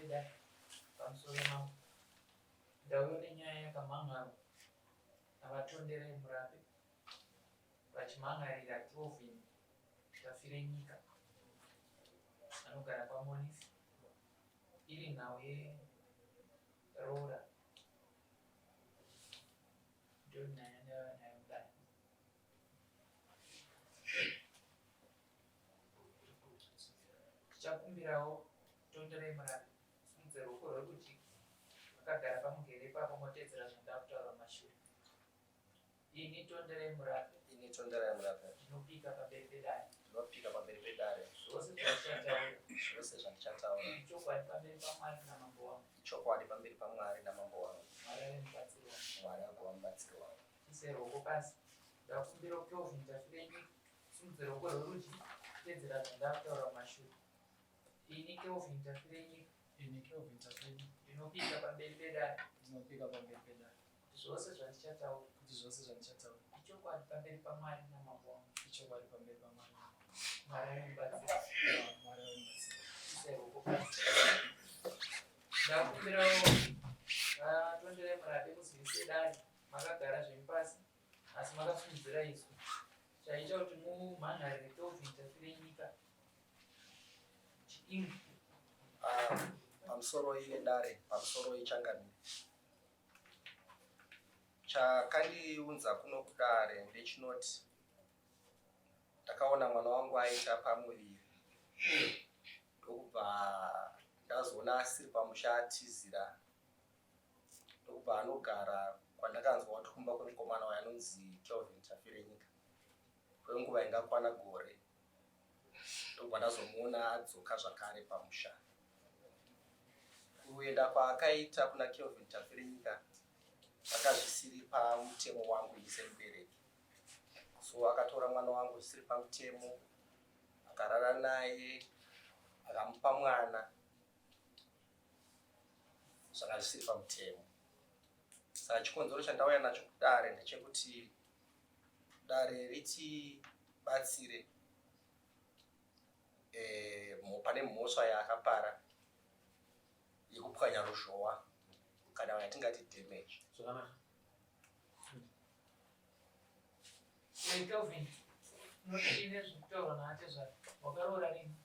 pedare, pamusoro mambo. Ndauya nenyaya yakamhan'arwa naVaTonderai Murape vachimhan'arira Kelvin Tafirenyika anogara kwaMonisi iri nhau yeroora ndiyo nyaya yandauya nayo mudare. Tichakumbirawo Tonderai Murape simudze ruoko rwerudyi makagara pamugere ipapo moteedzera zvandakutaura mumashure. Ini Tonderai Murape. Ini Tonderai Murape. Ndinopika pamberi pedare. Ndinopika pamberi pedare. Zvose zvandichataura. Zvose zvandichataura. Ichokwadi pamberi paMwari namambo wangu. Ichokwadi pamberi paMwari namambo wangu. Mwari ave mubatsiri wangu. Mwari agova mubatsiri wangu. Ise ruoko pasi. Ndakumbira Kelvin Tafirenyika simudze ruoko rwerudyi teedzera zvandakutaura mumashure. Ini Kelvin Tafirenyika. Ini Kelvin Tafirenyika. Ndinopika pamberi pedare. Ndinopika pamberi pedare. Kuti zvose zvandichataura. Kuti zvose zvandichataura. Ichokwadi pamberi paMwari namambo wangu. Ichokwadi pamberi paMwari namambo wangu. Mwari ave mubatsiri. Mwari ave mubatsiri. Isai ruoko pasi. Ndakumbirawo vatonderai murape kuzivise dare makagara zvenyu pasi asi makasimudzira izwi chaita kuti mumhan'arire Kelvin Tafirenyika chiingi. Ah, pamusoroi vedare, pamusoroi changamire. Chakandiunza kuno kudare ndechinoti ndakaona mwana wangu aita pamuviri ndokubva ndazoona asiri pamusha atizira ndokubva anogara kwandakanzwa kuti kumba kwemukomana uyo anonzi Kelvin Tafirenyika kwenguva ingakwana gore ndokubva ndazomuona adzoka zvakare pamusha. Kuenda kwaakaita kuna Kelvin Tafirenyika zvanga zvisiri pamutemo wangu ini semubereki so akatora mwana wangu zvisiri pamutemo akarara naye akamupa mwana zvanga zvisiri pamutemo saka chikonzero chandauya nacho kudare ndechekuti dare ritibatsire eh, pane mhosva yaakapara yekupwanya ruzhowa kana yatingati damage. Zvakanaka. Hey, Kelvin, unoti nezvekutaura naatezvara wakaroora rini?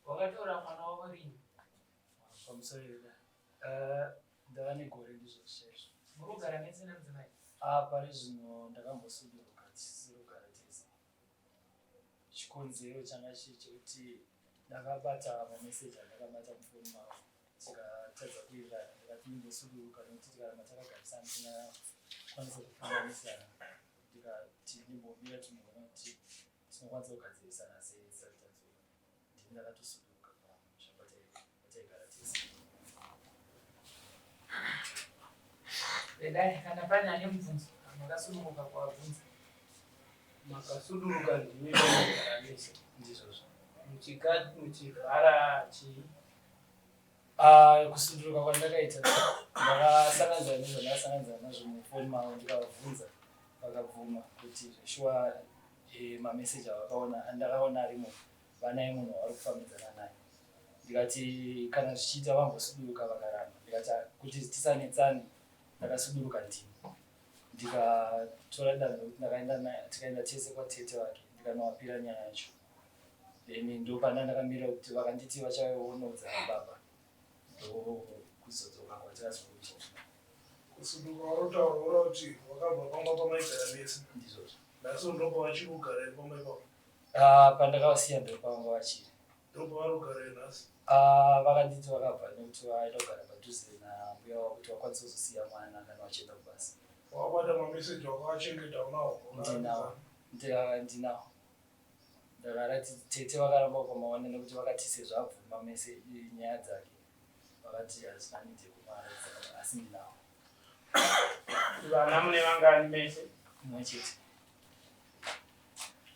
Wakatora mwana wavo rini? Pamusoro yeda. Eh, ndava negore ndizvo chaizvo. Muri kugara mese nemudzimai? Ah, pari zvino ndakambosuduruka tisiri kugara tese. Chikonzero changa chiri chekuti ndakabata mameseji andakabata mufoni mavo tikatadza kuwirirana ndikati ndimbosuduruka nekuti tikaramba takagarisana tingakwanisa kukanganisana ndikati ndimbomira timboona kuti tinokwanisa kugadzirisana sei tisati tadzoka. Ndini ndakatosuduruka pamusha pataigara tese. Vedai, kana pane ane mubvunzo makasununguka kuwabvunza. Makasuduruka ndimi munogara mese. Ndizvozvo. Muchivhara chii? Ah, kusuduruka kwandakaita ndakasanganidzana nezvandakasanganidzana nazvo mufoni mavo ndikavabvunza vakabvuma kuti zveshuwa eh, mameseji avakaona andakaona arimo vanaye munhu wavari kufambidzana naye ndikati kana zvichiita vambosuduruka vakaramba ndikati ah, kuti tisanetsane ndakasuduruka ndini ndikatora danho rekuti ndakaenda naye tikaenda tese kwatete vake ndikanovapira nyaya yacho then ndopanda ndakamira kuti vakanditi vachaonodza baba ndokuzodzoka kwatikazoita Kusuduka warotaura ura kuti wakabva pamba pamaigara mese. Ndizvozvo. Nhasi ndopavachiri kugara here pamba ipapo? Ah, pandakavasiya ndopavanga vachiri. Ndopavari kugara here nhasi? Ah, vakanditi vakabva nekuti vaida kugara padhuze nambuya wavo kuti vakwanise kuzosiya mwana kana vachienda kubasa. Wakabata mameseji wakawachengeta unawo? Ndinawo. Ndinawo. Ndakaratidza tete vakaramba kumaona nekuti vakati sezvo abvuma mese nyaya dzake vakati hazvina need yekumaratidza asi ndinawo. Vana mune vangani mese? Mumwe chete.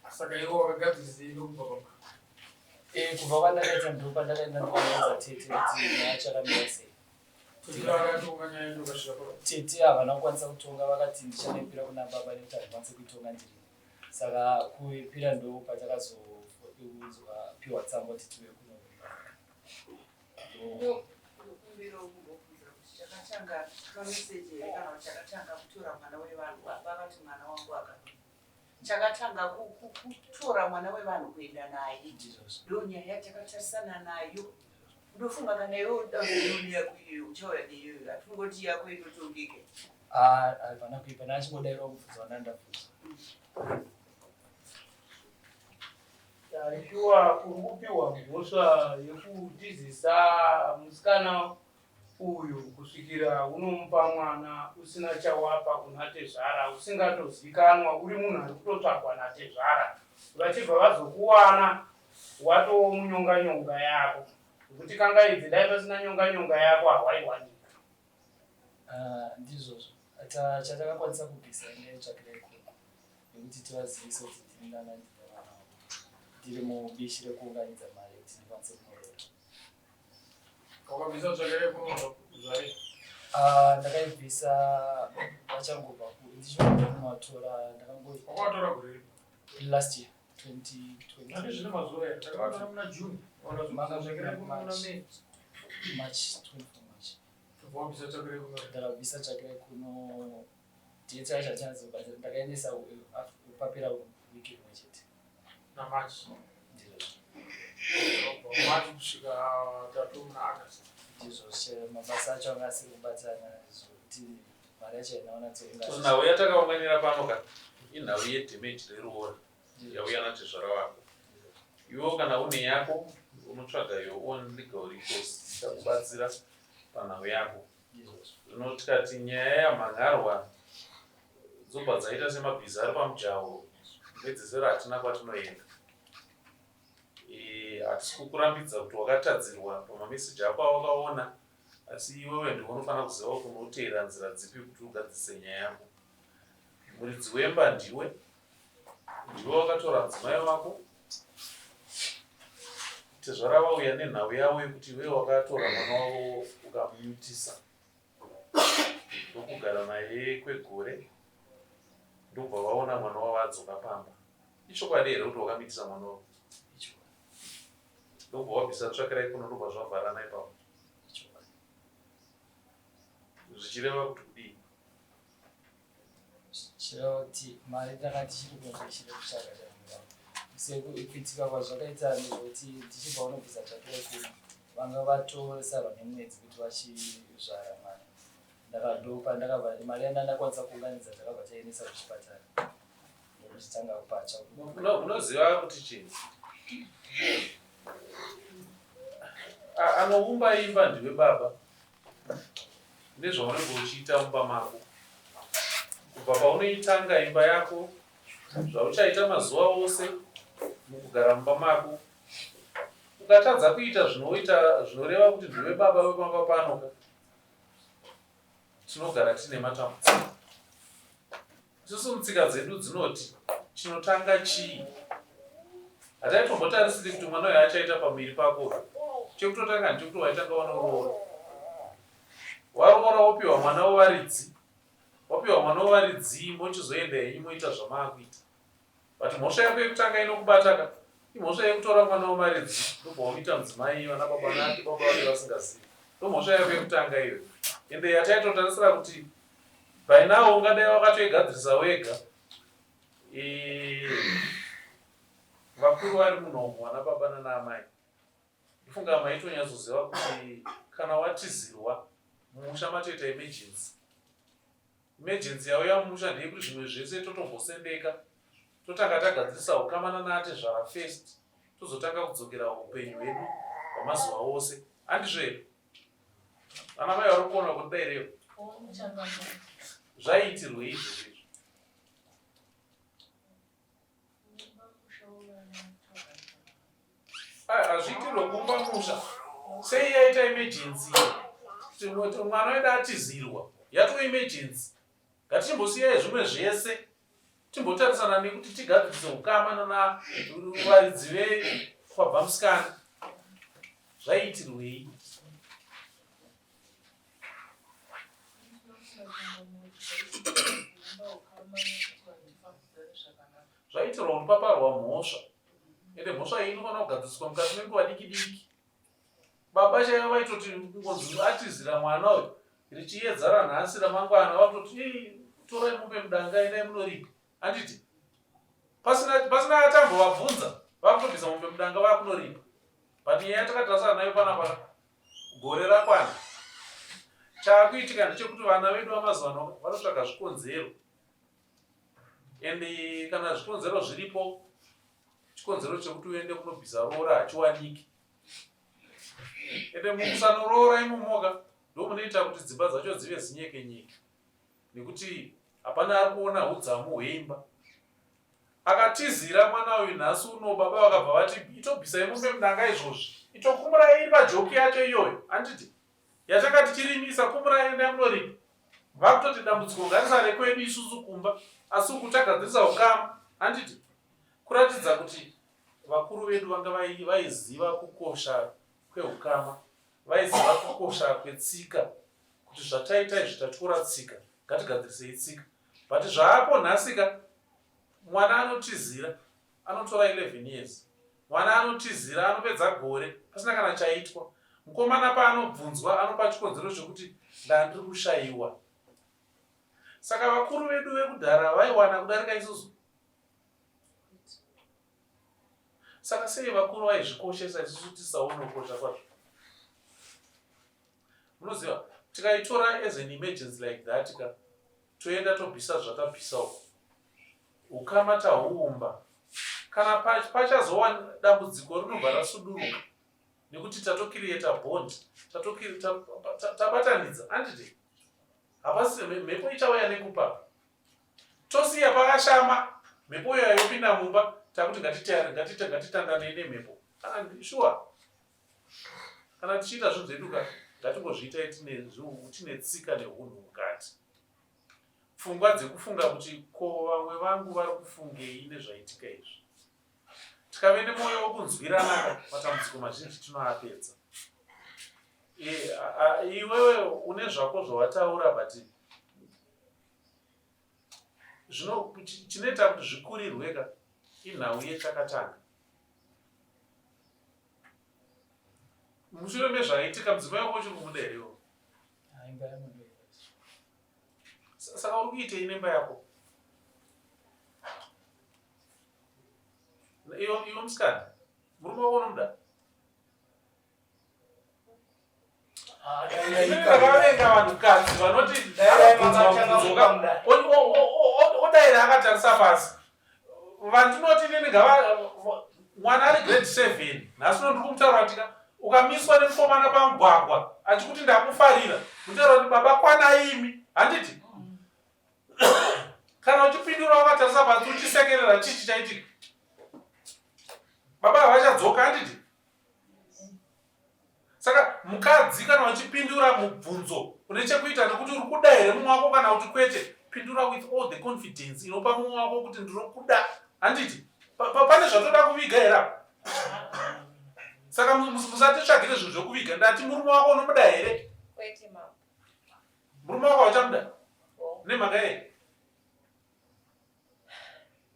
Saka iwe wakagadzirisei ndokubva pamba? Eh, kubva kwandakaita ndo pandakaenda ndikaudza tete kuti nyaya yacho yakamira sei. Tete vakatonga nyaya ndokasvika pa. Tete havana kukwanisa kutonga vakati ndichanoipira kuna baba nekuti handikwanisi kuitonga ndiri. Saka kuipira ndo patakazoudzwa piwa tsamba kuti tiuye kuno. Ndokumbirawo kumbobvunza kuti chakatanga pameseji here kana kuti chakatanga kutora mwana wevanhu vakati mwana wangu akadii chakatanga kutora mwana wevanhu kuenda naye ndo nyaya yatakatarisana nayo ndofunga kana iwe uda kuioni yako iyoyo uchauya neiyoyo hatingoti yako inotongeke ah, hapana kuipa ndachingodairwa kubvunza wandandabvunza Shuwa uri kupiwa mhosva yekutizisa musikana uyu kusvikira unomupa mwana usina chawapa kuna tezvara usingatozikanwa uri munhu ari kutotsvagwa natezvara vachibva vazokuwana watoo munyonga nyonga yako nekuti kangaidze dai pasina nyonga nyonga yako hawaiwanika. Ah, ndizvozvo chatakakwanisa kubvisa netsvakira ikoko yekuti tivazivise kuti ndini nana ndine vana vavo ndiri mubishi rekuunganidza mari yekuti ndikwanise kunoroora. Wakabvisa tsvakira ikoko zvayi? Ah, ndakaibvisa vachangobva ndichingobva kunovatora ndakango Wakatora gore ripi? Last year 2020. Nani zvine mazuva here? Takavatora muna June. Wakazobvisa tsvakira ikoko muna May. March 24 March. Wabvisa tsvakira kuno. Ndakabvisa tsvakira kuno date yacho hachanazobata ndakaendesa papera wiki rimwe chete. Na March. Ndizvozvo. March kusvika tatu muna August. Ndizvozvo mabasa acho anga asiri kubatana zvekuti mari yacho haina kunatso. Nhau yatakaunganira pano ka inhau yedamage reroora yauya natezvara vako. Iwewo kana une yako unotsvaga your own legal recourse ichakubatsira panhau yako. Zvino tikati nyaya yamhan'arwa dzobva dzaita semabhiza ari pamujaho mhedzisiro hatina kwatinoenda. E, hatisi kukurambidza kuti wakatadzirwa pamameseji ako awakaona asi iwewe ndiwe unofanira kuziva kuti unoteera nzira dzipi kuti ugadzirise nyaya yako. Muridzi wemba ndiwe, ndiwe wakatora mudzimai wako. Tezvara vauya nenhau yavo yekuti iwewe wakatora mwana wavo ukamumutisa ndokugara naye kwegore ndokubva vaona mwana wavo adzoka pamba. Ichokwadi here kuti wakamitisa mwana wako? Ndokubva wabvisa tsvakirai kuno ndobva zvavharana ipapo. Zvichireva kuti kudii? Zvichireva kuti mari tanga tichiri kunzwa ichiri kutsvaga chaimira. Sekuitika kwazvakaita ndezvekuti tichibva unobvisa tsvakirai kuno vanga vatosarwa nemwedzi kuti vachizvara mwana. Ndakadopa ndakabva mari yanda ndakwanisa kuunganidza takabva taendesa kuchipatara. Ndokuchitanga kupatsva. Unoziva kuti chii? Anoumba imba ndiwe baba. Nezvaunenge uchiita mumba mako. Kubva paunoitanga imba yako, zvauchaita mazuva ose mukugara mumba mako. Ukatadza kuita zvinoita zvinoreva kuti ndiwe baba vepamba pano ka. Tinogara tine matambudziko. Isusu mutsika dzedu dzinoti chinotanga chii? Hataitombotarisiri kuti mwana uyu achaita pamuviri pako. Chekutotanga ndechekuti waitanga wanoroora. Waroora wopiwa mwana wevaridzi. Wapiwa mwana wevaridzi mochizoenda henyu moita zvamaakuita. But mhosva yako yekutanga inokubata ka imhosva yekutora mwana wemaridzi ndobva wamuita mudzimai vana baba nake baba vake vasingazivi. Ndomhosva yako yekutanga iyoyo. Ende yataitotarisira kuti by now ungadai wakatoigadzirisa wega. E, vakuru vari munomu vana baba nana amai ndofunga maitonyatsoziva kuti kana watizirwa mumusha matoita emergency Emergency yauya mumusha ndeyekuti zvimwe zvese totombosendeka totanga tagadzirisa ukama nanaatezvara first tozotanga kudzokera hupenyu hwedu hwamazuva ose handizvo here vana mai vari kuona kundidairewo zvaiitirwei izvozvo izvo Hazviitirwe kumba musha. Sei yaita emergency? Mwana wedu atizirwa. Yatova emergency. Ngatichimbosiyai zvimwe zvese. Timbotarisana nekuti tigadzirise ukama nana varidzi vekwabva musikana. Zvaiitirwei? Zvaiitirwa kuti paparwa mhosva. Ende mhosva iyi inofanira kugadziriswa mukati menguva diki diki. Baba chaivo vaitoti kungonzi atizira mwana uyu richiedza ranhasi ramangwana vakutoti ii torai mupe mudanga endai munoripa handiti pasina pasina atambovabvunza vakutobvisa mombe mudanga vakunoripa but nyaya yatakatarasana nayo panapa gore rakwana chaakuitika ndechekuti vana vedu vamazuva ano vanotsvaga zvikonzero and kana zvikonzero zviripo chikonzero chekuti uende kunobvisa roora hachiwaniki ende mukusanoroora imomoka ndomunoita kuti dzimba dzacho dzive zinyeke nyeke nekuti hapana ari kuona hudzamu hweimba akatizira mwana uyu nhasi uno baba vakabva vati itobvisai mombe mudanga izvozvi itokumurai iri pajoki yacho iyoyo handiti yatanga tichirimisa kumurai endai munorima vakutoti dambudziko ngarisare kwedu isusu kumba asi uku tagadzirisa ukama handiti kuratidza kuti vakuru vedu vanga vaiziva kukosha kweukama vaiziva kukosha kwetsika kuti zvataita izvi tatyora tsika ngatigadzirisei tsika but zvaapo nhasika mwana anotizira anotora 11 years mwana anotizira anopedza gore pasina kana chaitwa mukomana paanobvunzwa anopa chikonzero chekuti ndandiri kushaiwa saka vakuru vedu vekudhara vaiwana kudarika isusu saka sei vakuru vaizvikoshesa isusu tisaone kukosha kwazvo munoziva tikaitora as an emergency like that ka toenda tobvisa zvatabvisa uko ukama tahuumba kana pachazowa dambudziko rinobva rasuduruka nekuti tatokiriyeta bond tabatanidza anditi hapasi mhepo ichauya nekupa tosiya pakashama mhepo iyoyo yopinda mumba takuti ngatitandanei nemhepo shuwa Kana tichiita zvinhu zvedu ka ngatingozviitai tine tine tsika nehunhu mukati. Pfungwa dzekufunga kuti ko vamwe vangu vari kufungei nezvaitika izvi. Tikave nemwoyo wekunzwiranaka matambudziko mazhinji tinoapedza. E, iwewe une zvako zvawataura but zvino chinoita kuti zvikurirwe ka inhau yechakatanga. Mushure mezvaitika mudzimai wako uchiri kumuda here iwe? Saka uri kuitei nemba yako? Iwe iwe musikana, murume wako unomuda? Ndakavenga vanhukadzi vanoti odaira akatarisa pasi vandinoti inini ngava mwana ari grade seven nhasi uno ndiri kumutaura kuti ukamiswa nemukomana pamugwagwa achikuti ndakufarira mutaura kuti baba kwana imi handiti kana uchipindura wakatarisa pasi uchisekerera chii chichaitika baba havachadzoka handiti Saka mukadzi kana uchipindura mubvunzo une chekuita nekuti uri kuda here mumwe wako kana kuti kwete, pindura with all the confidence inopa mumwe wako kuti ndinokuda. Handiti pane zvatoda kuviga here apa? Saka musatitsvagire zvinhu zvekuviga. Ndati murume wako unomuda here? Kwete mama. Murume wako hauchamuda? Nemhaka yei?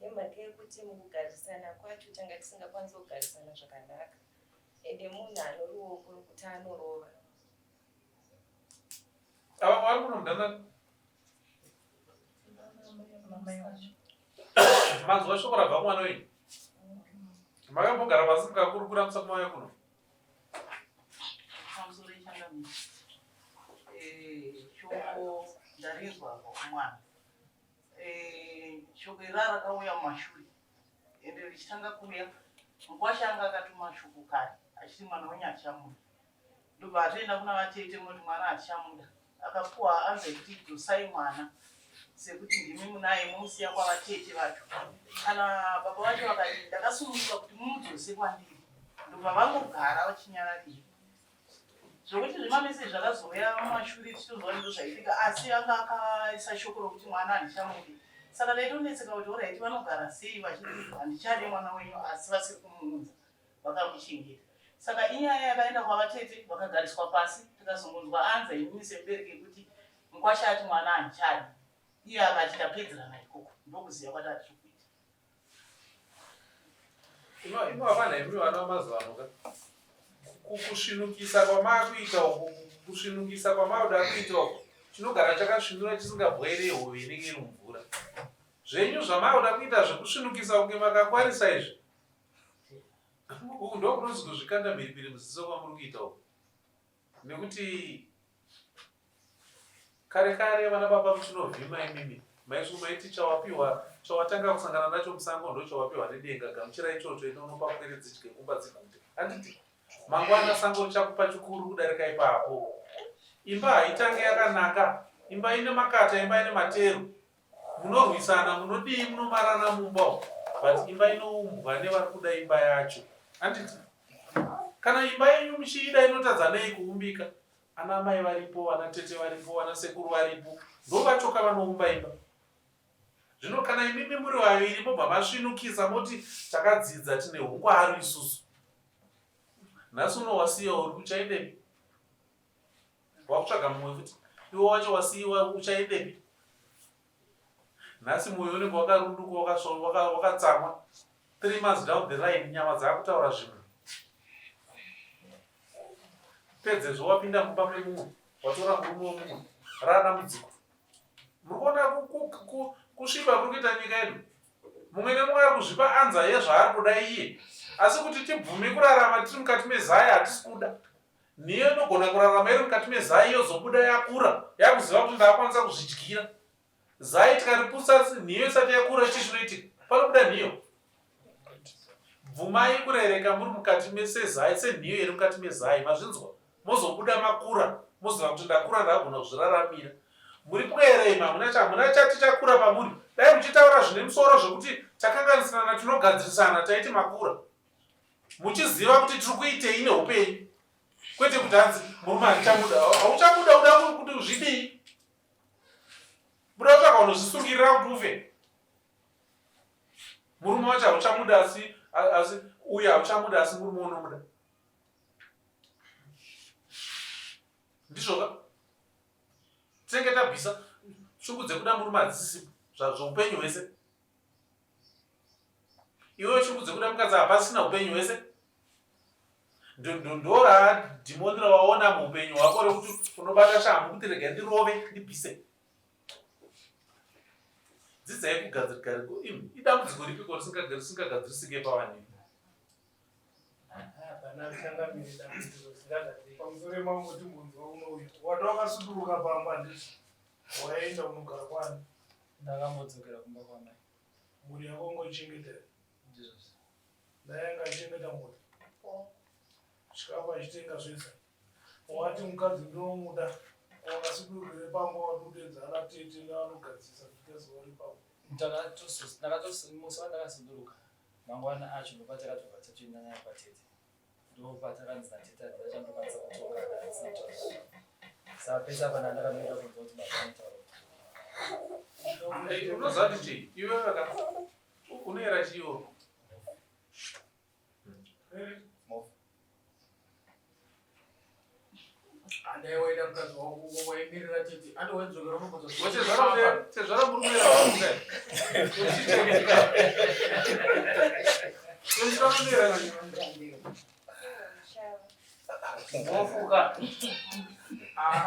Nemhaka yekuti mukugarisana kwacho tanga tisingakwanisi kugarisana zvakanaka. Ende munhu ano ruoko rwekuti anorova. Ava vari kunomudana. Manzwa shoko rabva kumwana wenyu? Makambogara pasi mukakurukura musati mauya kuno? Pamusoro ichangamire. Eh, shoko ndarinzwa kubva kumwana. Eh, shoko iri rakauya mumashure ende richitanga kuuya mukwasha anga akatuma shoko kare achiti mwana wenyu hatichamuda ndobva atoenda kuna vatete munoti mwana hatichamuda akapuwa anza yekuti dzosai mwana sekuti ndimi munaye momusiya kwavatete vacho kana baba vacho vakati ndakasununguka kuti mumudzose kwandiri ndobva vangogara vachinyararira Zvokuti zvemameseji zvakazouya mumashure tichitozwa kuti ndozvaitika asi anga akaisa shoko rokuti mwana handichamudi. Saka ndaitonetseka kuti horaiti vanogara sei vachiti handichade mwana wenyu asi vasiri kumuunza vakamuchengeta. Saka inyaya yakaenda kwavatete vakagariswa pasi tikazongonzwa anza inini semubereki yekuti mukwasha ati mwana handichadi. Iye akati tapedzerana ikoko ndokuziva kwatati tiri kuita. Imo hapana imi vana vamazuva ano ka. Kusvinukisa kwamaakuita uku, kusvinukisa kwamauda kuita uku, chinogara chakasvinura chisingabwaire hove inenge iri mumvura. Zvenyu zvamauda kuita zvekusvinukisa kunge makangwarisa izvi. Uku ndokunonzi kuzvikanda mhiripiri muziso kwamuri kuita uku. Nekuti Kare kare vana baba muchinovhima imimi maiswi maiti chawapiwa chawatanga kusangana nacho musango ndochawapiwa nedenga gamuchira ichocho enda unopa pwere dzidye kumba dzigute handiti mangwana sango richakupa chikuru kudarika ipapo imba haitange yakanaka imba ine makata imba ine materu munorwisana munodii munomarana mumba umu but imba inoumbwa nevari kuda imba yacho handiti kana imba yenyu muchiida inotadza nei kuumbika Ana amai varipo, vana tete varipo, vana sekuru varipo, ndovachoka vanoumba imba. Zvino kana imimi muri vaviri mobva masvinukisa moti takadzidza tine ungwaru isusu. Nhasi uno wasiya uri uchaendepi? Wakutsvaga mumwe futi. Iwe wacho wasiyiwa uchaendepi? Nhasi moyo unenge wakarunduka wakatsamwa. 3 months down the line nyama dzakutaura zvimwe. Pedzezvo wapinda mumba memumwe watora murume wemumwe raadambudziko. Muri kuona kusviba kuri kuita nyika yedu? Mumwe nemumwe ari kuzvipa anza yezvaari kuda iye. Asi kuti tibvume kurarama tiri mukati mezai hatisi kuda. Nhiyo inogona kurarama iri mukati mezai yozobuda yakura yakuziva kuti ndakwanisa kuzvidyira. Zai tikariputsa nhiyo isati yakura chii chinoitika? Panobuda nhiyo. Bvumai kurereka muri mukati mesezai senhiyo iri mukati mezai mazvinzwa mozobuda makura moziva kuti ndakura ndagona kuzviraramira. Muri pwere imi hamuna hamuna chati chakura pamuri. Dai muchitaura zvine musoro zvekuti takanganisirana tinogadzirisana taiti makura. Muchiziva kuti tiri kuitei neupenyu kwete kuti hanzi murume handichamuda. Hauchamuda uda kuti uzvidii? Buda kutsvaka unozvisungirira kuti ufe. Murume wacho hauchamuda asi asi uye hauchamuda asi murume unomuda. Ndizvo ka? Tinenge tabvisa shungu dzekuda murume hadzisipo zvaupenyu hwese. Iwe shungu dzekuda mukadzi hapasina upenyu hwese. Ndoradhimoni rawaona muupenyu hwako rekuti unobata shamhu kuti rega ndirove ndibvise. Dzidzai kugadzirika imi idambudziko ripiko risingagadzirisike pavanhu Pamusoro yemambo timbonzwa unouyu wati wakasuduruka pamba handiti waenda unogara kwani? Ndakambodzokera kumba kwamai. Mhuri yako ungochengeta Ndizvozvo. Dai anga achengeta mhuri chikafu achitenga zvese wati mukadzi ndinomuda wakasudurire pamba wati kudedza ana tete nevanogadzirisa kusvika zuva ripapo. Ndakatomusi wandakasuduruka mangwana acho ndopatakatobva tatoenda naye kwatete ndopatakanzi natete handina chandokwanisa kutonga kana ndisina kutaura saka pese apa ndandakamirira kunzwa kuti baba vanotaura kuti unoziva kuti chii iwe vaka unoera chiiwo Andai waida mukadzi wako waimirira tete andi waidzokera unobvunza tezvara murume wakuda Mofuka.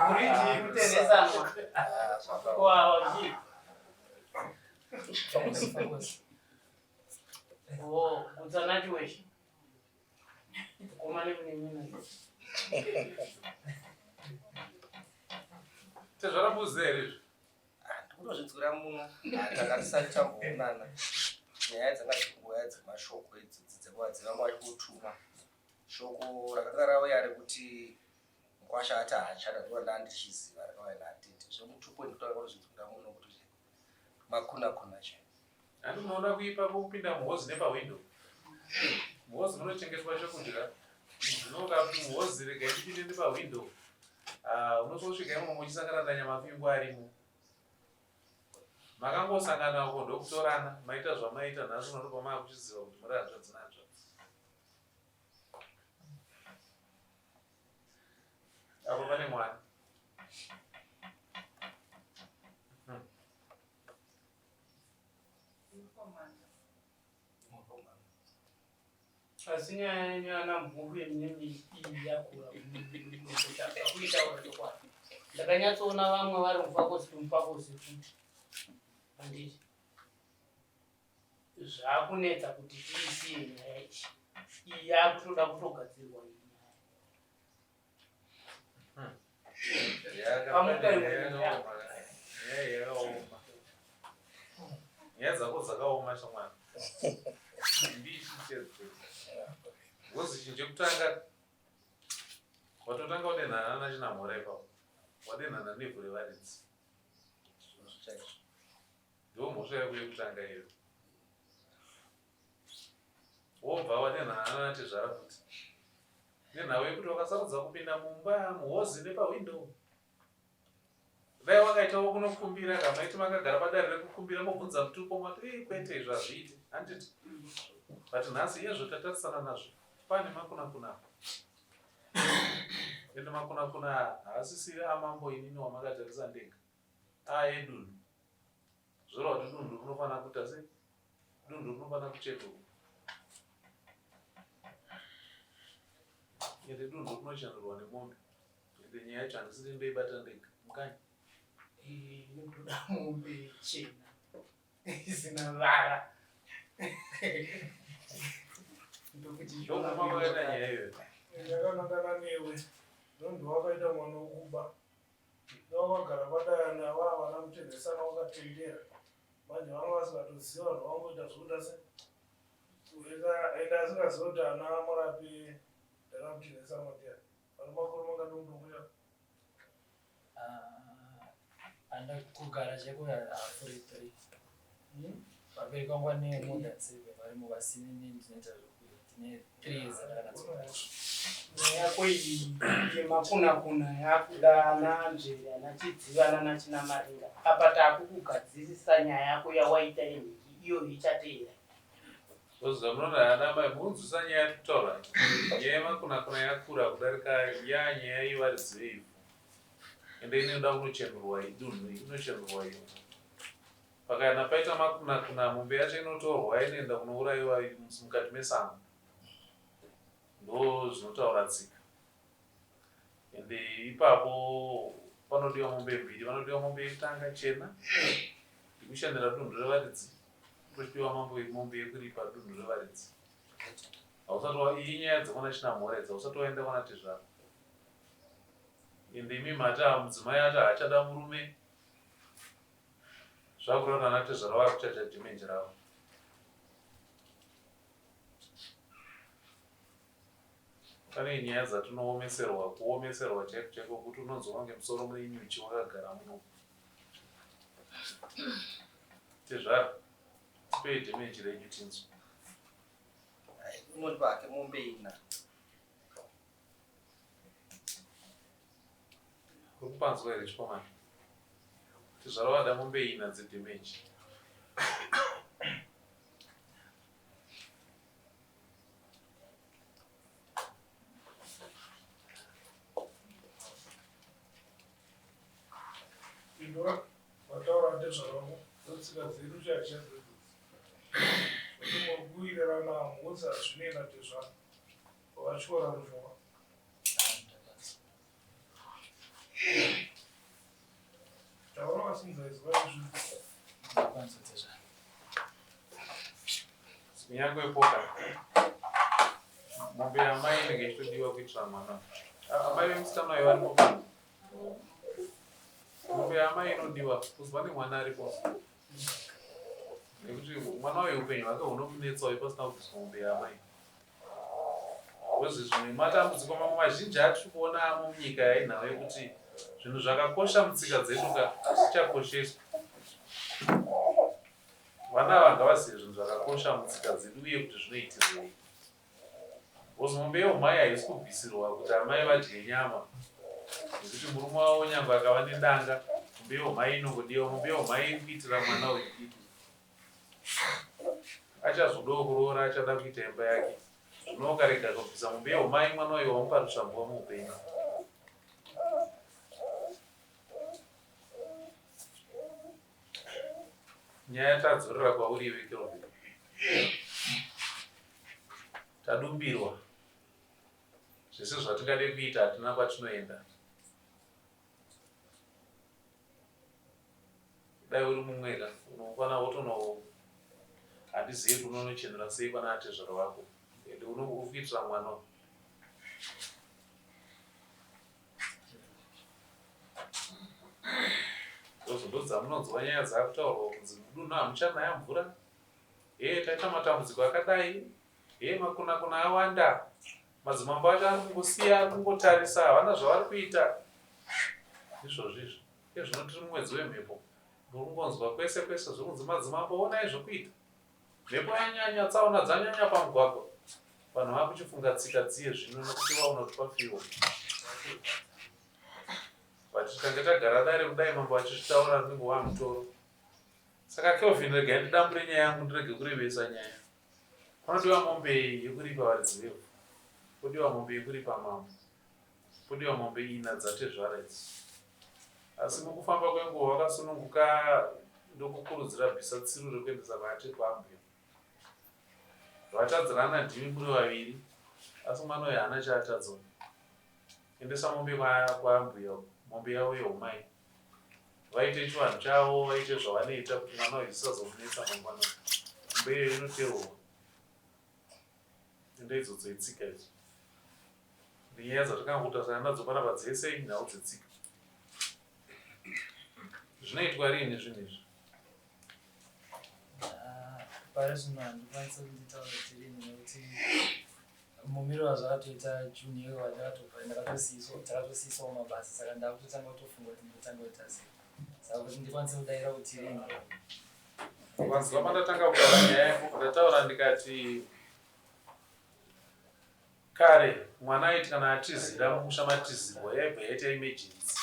Kuriji kutengesanwa. Kwa ji. Oh, kutsanati weshe. Komane mune Tezvara mbuzi here izvi? Ndikutozvidzwira muno. Tanga tisati tamboonana. Nyaya dzanga dzichingoya dzemashoko idzodzi dzekuva vanga vachikutuma. Shoko rakanga rauya rekuti mukwasha ati haachada ndova ndandichiziva rakauya natete. Zvemutupo ndikutaura kutozvidzwira muno kuti makuna kuna chaiwo. Handi munoona kuipa kwekupinda muhozi nepahwindo. Muhozi munochengetwa chekudya. Zvino ukati muhozi regai ndipinde nepahwindo. Ah, unozosvika imomo muchisangana nanyamapingu arimo. Makangosangana uko ndokutorana, maita zvamaita nhasi unotopa maakuchiziva kuti muri hanzvadzi nehanzvadzi. Apo pane mwana. Asi nyaya yenyu ana mhuru yeminemi iyi yakura kuitaura chokwadi. Ndakanyatsoona vamwe vari mufakosi mufakosi futi. Handiti. Zvakunetsa kuti tiisiye nyaya iyi. Iyi yakutoda kutogadzirwa iyi nyaya. Pamuka imwe nyaya. Nyaya yakaoma. Nyaya dzako dzakaoma shamwari. Mbishi chete. Ngozi chinhu chekutanga watotanga wadenhana nachinamhora ipapo. Wadenhana nevhu revaridzi. Ndiwo mhosva yako yekutanga iyo. Wobva wadenhana natezvara futi. Nenhau yekuti wakasarudza kupinda mumba muhozi nepahwindo. Dai wakaitawo kunokumbira ka maiti makagara padare rekukumbira mobvunza mutupo mati ei kwete izvo hazviiti handiti but nhasi iyezvo tatarisana nazvo pane makunakuna apa ende makunakuna haasisiri amambo inini wamakatarisa ndega aedunhu Zvoreva kuti dunhu rinofanira kuita sei? Dunhu rinofanira kuchekurwa. Ende dunhu rinochenurwa nemombe. Ende nyaya yacho handisiri ndoibata ndega. Mukanya. Inotoda mombe chena isina vara. Ndokuti Ndokumakaita nyaya iyoyo. Ndakanangana newe ndonzi wakaita mwana wokuba Ndovakagara padare navo havana kutengesana wakatendera manje vanga vasingatoziva vanhu vangoita zvekuda se ende asingaziva kuti ana murapi ndakamutengesa mandiani vane makore mangani mudokuya anda kugara chaiko hafuri three vabereki vangu vane more than seven varimo vasini ini ndinoita zvekuti ndine three years andakanatsoa Nyaya yako iyi yemakunakuna yakuda ana Nzvere ana Chidziva nana Chinamaringa. Apa takukugadzirisa nyaya yako yawaita yenhiki iyoyo ichateera. Because munoona ana mai munzwisa nyaya yatiri kutaura nyaya yemakunakuna yakura kudarika ya nyaya yevaridzi veivhu ende inoda kunochenurwa idunhu inochenurwa iyo pakana paita makunakuna mombe yacho inotorwa inoenda kunourayiwa mukati mesango ndo zvinotaura tsika ende ipapo panodiwa mombe mbiri panodiwa mombe yekutanga chena yekushandira dunhu revaridzi pochipiwa mambo mombe yekuripa dunhu revaridzi hausati wa iyi nyaya dzekwana chinamhora idzi hausati waenda kwana tezvara ende imi mati mudzimai ati haachada murume Zvakureva kuti ana tezvara vakuchaja dhimenji ravo. Pane nyaya dzatinoomeserwa kuomeserwa chaiko chaiko kuti unonzwa kunge musoro mune nyuchi wakagara muno. Tezvara, tipei dhimenji renyu tinzwe. Unondipa hake mombe ina. Uri kupanzwa here chikomana? Tezvara vada mombe ina dzedhemeji. Pindura wataura tezvara vako ndotsika dzedu chaicho idzodzi. Kuti muri kuwirirana hamutsi hazvinei natezvara. Vatyora ruzhowa. Taura wasimudza izwi izvi. Kunyangwe poka mombe yamai inenge ichitodiwa kuitira mwana. Amai vemusikana uyo varipo pano. Mombe yamai inodiwa kuzi pane mwana aripo. Nekuti mwana uyu upenyu hwake hunomunetsa uyu pasina kubviswa mombe yamai. Because zvimwe matambudziko mamwe mazhinji atiri kuona amo munyika yainhau yekuti zvinhu zvakakosha mutsika dzedu ka hazvichakosheswi. Vana ava ngavazive zvinhu zvakakosha mutsika dzedu uye kuti zvinoitirwei. Because mombe yeumai haisi kubvisirwa kuti amai vadye nyama nekuti murume wavo nyangwe akava nedanga mombe yeumai inongodiwa. Mombe yeumai iri kuitira mwana uyu diki. Achazodawo kuroora achada kuita imba yake. Zvino ukarega kubvisa mombe yeumai mwana uyu wamupa rutsvambwa muupenyu. Nyaya tadzorera kwauri iwe Kelvin. Tadumbirwa. Zvese zvatingade kuita hatina kwatinoenda. Dai uri mumweka unokwana wotono handizive kuti unonochenura sei kwana atezvara wako ende uri kuitira mwana ndodzamunonzwa nyaya dzakutaurwa kunzi mudunhu hamuchanaya mvura hee taita matambudziko akadai hee makunakuna awanda madzimambo acho ari kungosiya ari kungotarisa havana zvavari kuita izvozvo izvo ezvino tiri mumwedzi wemhepo ndirikungonzwa kwese kwese zvekunzi madzimambo onai zvokuita Mhepo yanyanya, tsaona dzanyanya pamugwagwa. Vanhu vakuchifunga tsika dziye zvino nokuti vaona kuti pafiwa. But tikange tagara dare kudai mambo achizvitaura rinenge wamutoro. Saka Kelvin regai ndidambure nyaya yangu ndirege kurebesa nyaya. Panodiwa mombe yekuripa varidzi vevhu. Podiwa mombe yekuripa mambo. Podiwa mombe ina dzatezvara idzi. Asi mukufamba kwenguva vakasununguka ndokukurudzira bvisa tsiru rekuendesa vate kwaambuya. Vatadzirana ndimi muri vaviri asi mwana uyu haana chaatadza uyu. Endesa mombe kwaambuya uko, mombe yavo yeumai. Vaite chivanhu chavo, vaite zvavanoita kuti mwana uyu zvisazomunetsa mangwana. Mombe iyoyo inoteurwa. Ende idzodzo itsika idzo. Nenyaya dzatakangotarisana nadzo panapa dzese inhau dzetsika. Zvinoitwa riini zvinhu izvi? Ah, pari zvino handikwanisi kuti nditaure kuti riini nekuti mumiro wazvakatoita june iyoyo wandakatobva ndakatosiiswa takatosiiswawo mabasa saka ndakutotanga kutofunga kuti ndotanga kuita sei saka kuti ndikwanise kudaira kuti riini Mazuva pandatanga kutaura nyaya yangu ndataura ndikati kare mwana aiti kana atizira mumusha matizirwa yaibva yaita emergency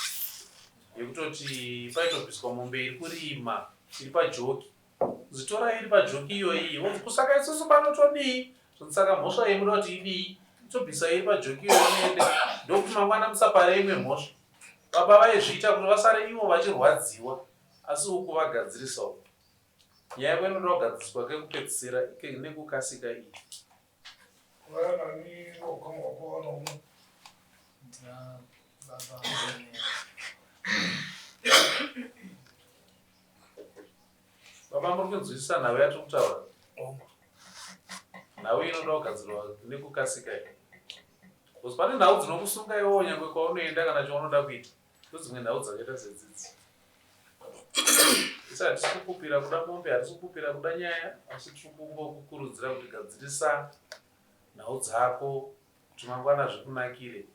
yekutoti paitobviswa mombe iri kurima iri pajoki zitora iri pajoki iyoyi vonzi kusaka isusu pano todii zvonzi saka mhosva iyi muda kuti idii tobvisa iri pajoki iyoyi muende ndokuti mangwana musapare imwe mhosva baba vaizviita kuti vasare ivo vachirwadziwa Asi uku vagadzirisa uku. Nyaya yako inoda kugadziriswa kekupedzisira nekukasika iyi. Vana nani ukama hwako vanaumwe? Ndina baba Baba muri kunzwisisa nhau yatiri kutaura? Nhau inoda kugadzirwa nekukasika iyi. Because pane nhau dzinokusunga iwewo nyangwe kwaunoenda kana chaunoda kuita. Ndodzimwe nhau dzakaita sedzidzi. Isu hatisi kupupira kuda mombe, hatisi kupupira kuda nyaya, asi tiri kungokukurudzira kuti gadzirisa nhau dzako kuti mangwana zvikunakire.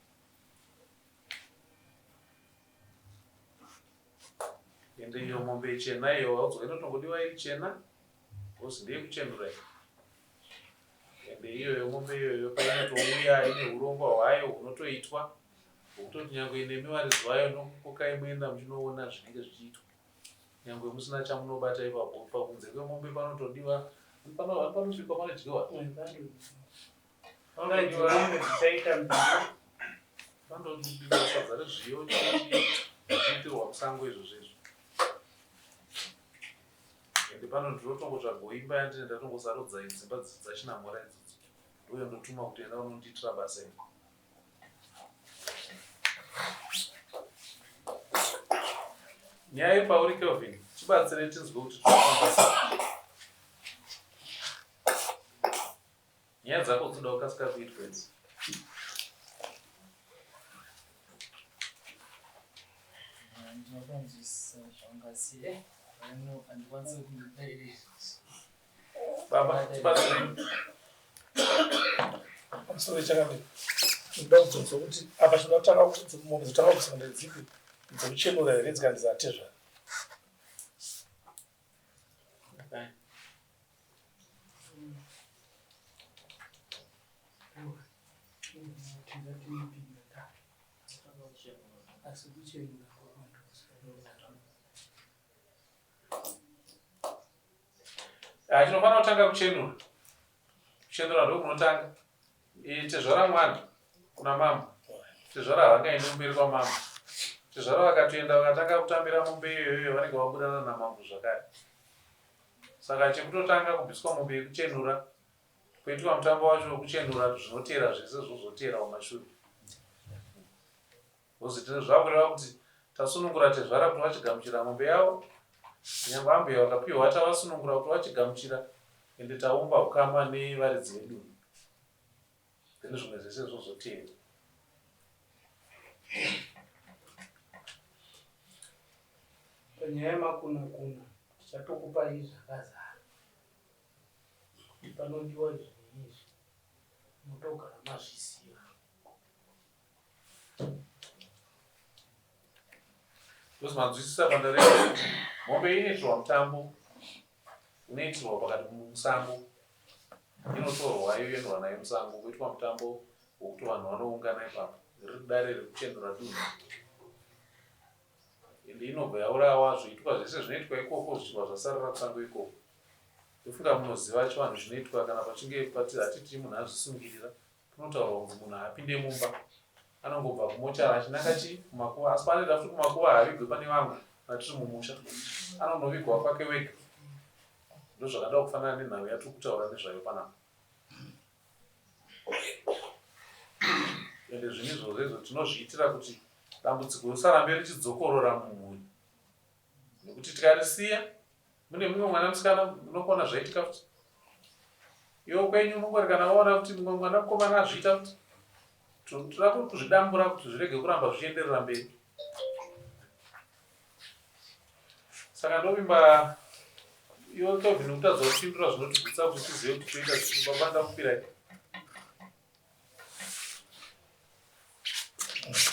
Ende iyo mombe chena iyo waudzwa inotongodiwa iri chena because ndeyekuchenura iyo. Ende iyoyo mombe iyoyo painotouya ine hurongwa hwayo hunotoitwa hwekutoti nyangwe nemi varidzi vayo ndokukokai moenda muchinoona zvinenge zvichiitwa nyangwe musina chamunobata ipapo pakunze kwemombe panotodiwa panobikwa panodyiwa panotodiwa sadza rezviyo zvichiitirwa musango izvozvo izvo Ende pano ndinotongotsvagawo imba yandine ndatongosarudza dzimba dzachinamhora idzodzo ndoyo ndotuma kuti enda unondiitira basa iri. Nyaya yepauri Kelvin, tibatsire tinzwe kuti tinofamba sei. Nyaya dzako dzinoda kukasika kuitwa idzi. Ndinokanzwisisa zvangu asi eh, handikwanisi kuti ndidaire. Baba, tibatsirei. Pamusoro chakadai. Ndinoda kubvunza kuti apa chinoda kutanga mombe dzotanga kubviswa ndedzipi dzekuchenura here dzikanzi dzatezvara? Okay. Ah, chinofanira kutanga kuchenura kuchenura ndokunotanga eh, tezvara mwana kuna mama tezvara havangaendi kumberi kwamama tezvara vakatoenda vakatanga kutambira mombe iyoyoyo vanenge vabudana namambo zvakare Saka chekutotanga kubviswa mombe yekuchenura. Poitwa mutambo wacho wekuchenura zvinoteera zvese zvozoteera kumashure. Vozoti zvakureva kuti tasunungura tezvara kuti vachigamuchira mombe yavo. Kunyangwe ambuya vakapiwa tavasunungura kuti vachigamuchira ende taumba ukama nevaridzi vedunhu. Then zvimwe zvese zvozoteera. Panyaya yemakunakuna tichatokupai zvakazara kuti panodiwa izvi neizvi motogara mazviziva. Because manzwisisa pandareva kuti mombe inoitirwa mutambo unoitirwa pakati musango inotorwa yoendwa nayo musango kuitwa mutambo wekuti vanhu vanoungana ipapo riri dare rekuchenura dunhu ende inobva yaurawa zvoitwa zvese zvinoitwa ikoko zvichibva zvasarira kusango ikoko ndofunga munoziva chivanhu chinoitwa kana pachinge pati hatiti munhu azvisungirira Kunotaurwa kunzi munhu haapinde mumba anongobva kumochari achinanga chii kumakuva asi paanoenda futi kumakuva haavigwe pane vamwe kana tiri mumusha anonovigwa kwake wega ndozvakada kufanana nenhau yatiri kutaura nezvayo panapa ende zvinhu izvozvo izvo tinozviitira kuti dambudziko risarambe richidzokorora mumhuri nekuti tikarisiya Mune mumwe mwana musikana unokona zvaitika futi. Iwe kwenyu unongori kana waona kuti mumwe mwana mukomana azviita futi. Toda kuzvidambura kuti zvirege kuramba zvichienderera mberi. Saka ndovimba iwe Kelvin kutadza kupindura zvinotigutsa kuti tizive kuti toita zvipi baba ndakupirai.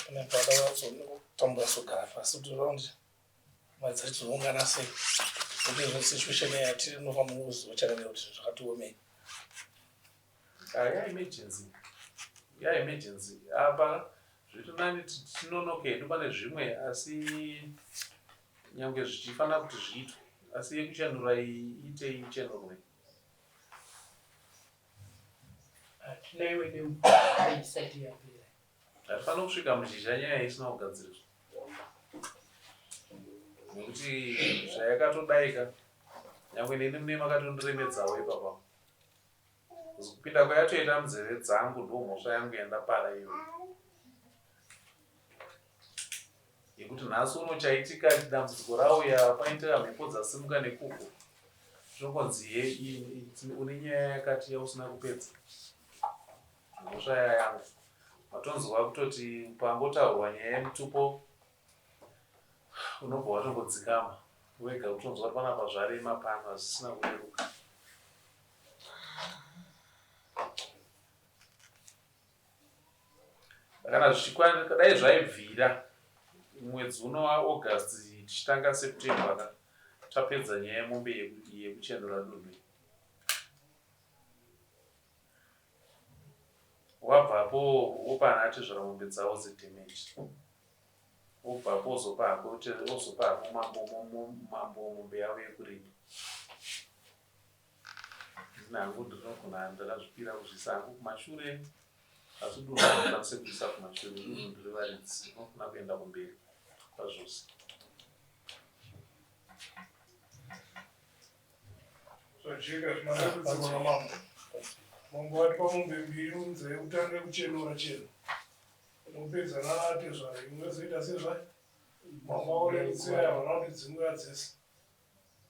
Kune pada pasi kuti round Madziri tinoungana sei nekuti zvino situation yatiri unofanira kuziva chakanaka kuti zvinhu zvakati omei. Ah, ya emergency ya emergency apa zviri nani tinonoke hedu pane zvimwe asi nyange zvichifanira kuti zviitwe asi yekuchanura iyi itei ichenurwe. Hatina iwe nemvura isati yapera. Hatifaniri kusvika muzhizha nyaya isina kugadziriswa nekuti zvayakatodaika nyangwe neni mune makatondiremedzawo ipapa kupinda kwayatoita munzeve dzangu ndo mhosva yangu yandapara iyoyo yekuti nhasi uno chaitika dambudziko rauya paitira mhepo dzasimuka nekuko zvinongonzi ye une nyaya yakati yausina kupedza Mhosva iya yangu. Watonzwa kutoti pangotaurwa nyaya yemutupo unobva watongodzikama wega kutonzwa kuti panapa zvarema pano hazvisina kureruka. Kana zvichikwana dai zvaibvira mwedzi uno waAugust tichitanga September ka tapedza nyaya yemombe yekuchenura dunhu iyi. Wabvapo wopa ana atezvara mombe dzavo dzedamage. Wobvapo wozopa hako wozopa hako mambo mambo mombe yavo yekuripa. Ndina hangu ndinogona ndakazvipira kuzviisa hangu kumashure asi dunhu handikwanise kuisa kumashure dunhu ndiri varidzi ndinofana kuenda kumberi kwazvose. Zvajeka matambudziko namambo. Mambo vatipa mombe mbiri unza yekutanga yekuchenura chena. Unopedza naatezvara imwe yozoita sezvai. Mambo aorerutsira havana kuti dzinouya dzese.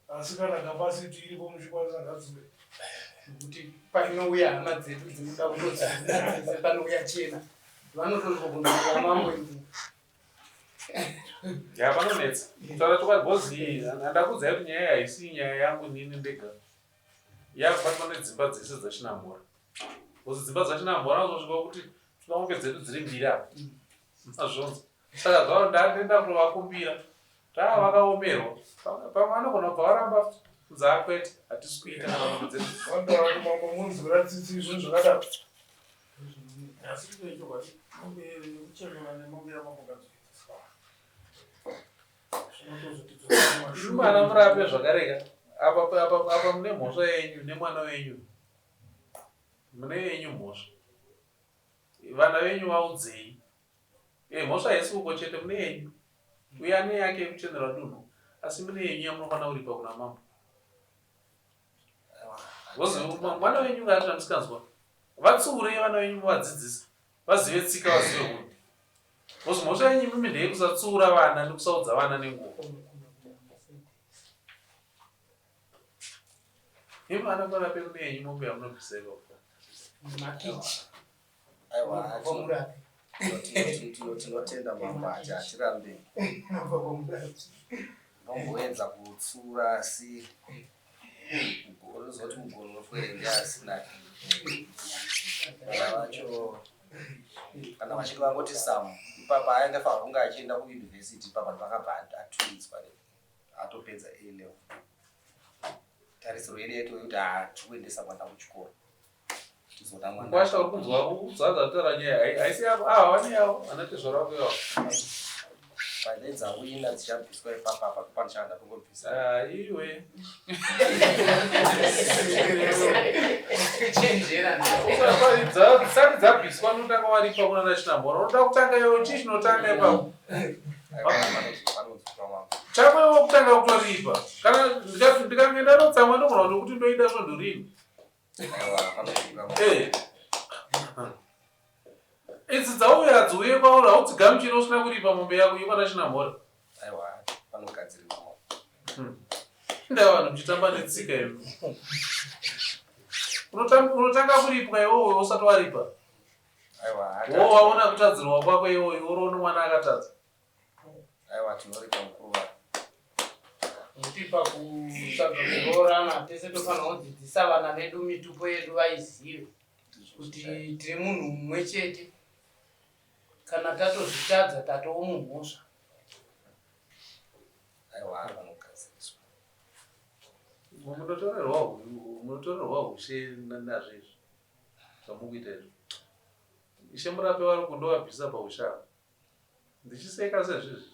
Asi kana capacity iripo muchikwanisa ngadziuye. Nekuti painouya hama dzedu dzinoda kutodziona dzese panouya chena vanotozwa kunzwa mambo idzi. Ya panonetsa kutaura chokwadi bhozi handakuudzai kuti nyaya haisi nyaya yangu nini ndega yakubatwa nedzimba dzese dzachinamhora bhozi dzimba dzachinamhora uzosvika kuti toda mombe dzedu dziri mbiri apa azvonzi saka zvavo ndandenda kutovakumbira taa vakaomerwa pamwe vanogona kubva varamba kunzi akwete hatisi kuita kana mombe dzedu Vandaura kuti mambo munzwira tsitsi izvo zvakadaro. Asi chikuye chokwadi mombe yekuchenura nemombe yamambokadzi Mwana murape zvakareka apa apa apa mune mhosva yenyu nemwana wenyu mune yenyu mhosva vana venyu vaudzei e mhosva haisi uko chete mune yenyu uye ane yake yekuchenura dunhu asi mune yenyu yamunofanira kuripa kuna mambo. Because mwana wenyu ngaatira musikanzwa vatsiurei vana venyu muvadzidzise vazive tsika vazive hunhu. Because mhosva yenyu imimi ndeyekusatsiura vana nekusaudza vana nenguva. Imi vana murape mune yenyu mombe yamunobvisa ipapo. Makichi. Aiwa, tinotenda mambo ati hatirambe nomboedza kutsura asi unozoti mugono wefwerenge asina vana vacho kana vachinge vangoti samu ipapa ainge fanira kunge achienda kuyunivhesiti ipapa ndopakabva atuidzwa atopedza A level tarisiro yedu yaitove kuti hatikuendesa mwana kuchikoro tizoda mwana Mkwasha uri kunzwa udzadza kutaura nyaya haisi yako ava vane yavo ana tezvara vako ivavo. Pane dzawina dzichabviswa ipapa apa panoshanda tongobvisa. Ah, iwe. Chenjera. Dzisati dzabviswa unotanga waripa kuna nachinamhora unoda kutanga iwe chii chinotanga ipapo chako iwe kutanga kutoripa kana ndikange ndanotsamwa ndogona kuti ndoida svondo rini eh. idzi dzauya hadziuye kwauri haudzigamuchiri usina kuripa mombe yako yekwana chinamhora Ndaa vanhu muchitamba netsika imi. Unotanga kuripwa iwowe usati waripa. Wo waona kutadzirwa kwako iwowe uriona mwana akatadza. Aiwa tinoripa mukuru vangu. Nekuti pakutsvaga kuroorana tese tofanira kudzidzisa vana vedu mitupo yedu vaizive kuti tiri munhu mumwe chete. Kana tatozvitadza tatoo mumhosva. Aiwa vanogadziriswa. Munotorerwa munotorerwa hushe nazvo izvi zvamukuita izvi. Ishe murape vari kundovabvisa paushe apa. Ndichiseka sezvizvi.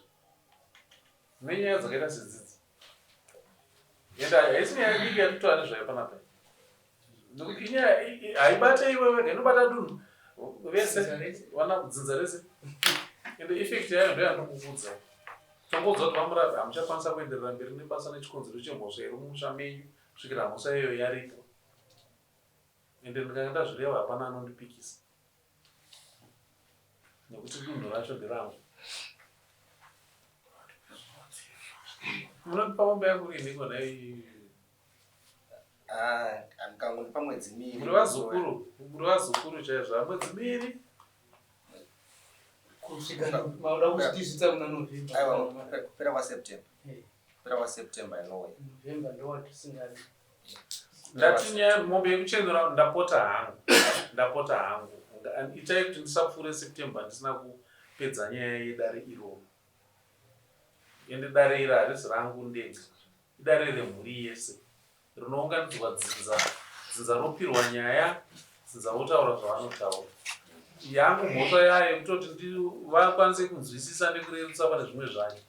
Nenyaya dzakaita sedzidzi. Ende haisi nyaya diki yatitaura nezvayo panapa. Nekuti inyaya haibate iwe wega inobata dunhu vese vana dzinza rese. Ende effect yayo ndoyandinokuudza. Tongoudza kuti vamurapi hamuchakwanisa kuenderera mberi nebasa nechikonzero chemhosva iri mumusha menyu kusvikira mhosva iyoyo yaripwa. Ende ndikanga ndazvireva hapana anondipikisa. Nekuti dunhu racho nderangu. Munotipa mombe yangu riniko nhai? Ah, mukangondipa mwedzi miiri. Muri vazukuru, muri vazukuru chaizvo, ah, mwedzi miiri. Kusvika mauda kutisvitsa muna November. Aiwa, kupera kwaSeptember. Kupera kwaSeptember inouya. November ndowatisingadi. Ndati nyaya mombe yekuchenura ndapota hangu. Ndapota hangu. Itai kuti ndisapfuure September ndisina kupedza nyaya yedare iroro. Ende dare iri harisi rangu ndega. Idare remhuri yese. Rinounganidzwa dzinza, dzinza ropirwa nyaya, dzinza votaura zvavanotaura. Yangu mhosva yayo yekutoti vakwanise kunzwisisa nekurerutsa pane zvimwe zvacho.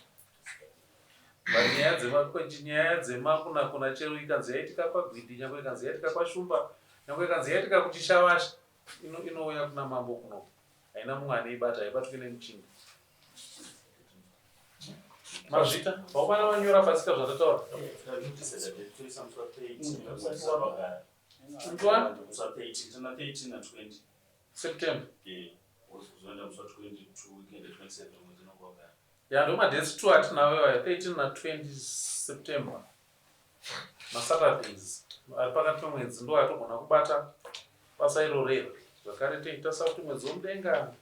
But nyaya dzema nyaya dzemakunakuna chero ikanzi yaitika kwaGwidi, nyangwe ikanzi yaitika kwaShumba, nyangwe ikanzi yaitika kuChishavasha, ino inouya kuna mambo kuno. Haina mumwe anoibata, haibatwi nemuchinda. Mazvita, vakomana vanyora pasika zvandataura. Mutwa? September. Ya ndo madates 2 atinawo iwayo 13 na 20 September. MaSaturdays ari pakati pemwedzi ndo atogona kubata basa iro rero. Zvakare toita kuti mwedzi womudenga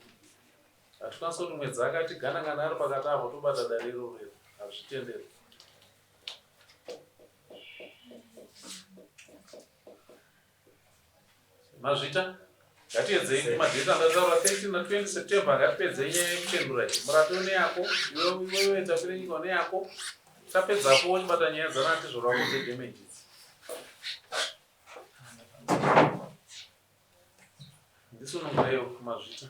hatikwanisi kuti mwedzi akati ganangana ari pakati apo tobata dare iro rero hazvitenderwi. Mazvita ngatiedzei kumadheti andataura 13 na 20 September ngatipedzei nyaya yekuchendura iyi. Murapi une yako, iwe iwewe Tafirenyika une yako. Tapedzapo wochibata nyaya dzana tizvorwako dzedamage idzi. Ndisunungureiwo mazvita.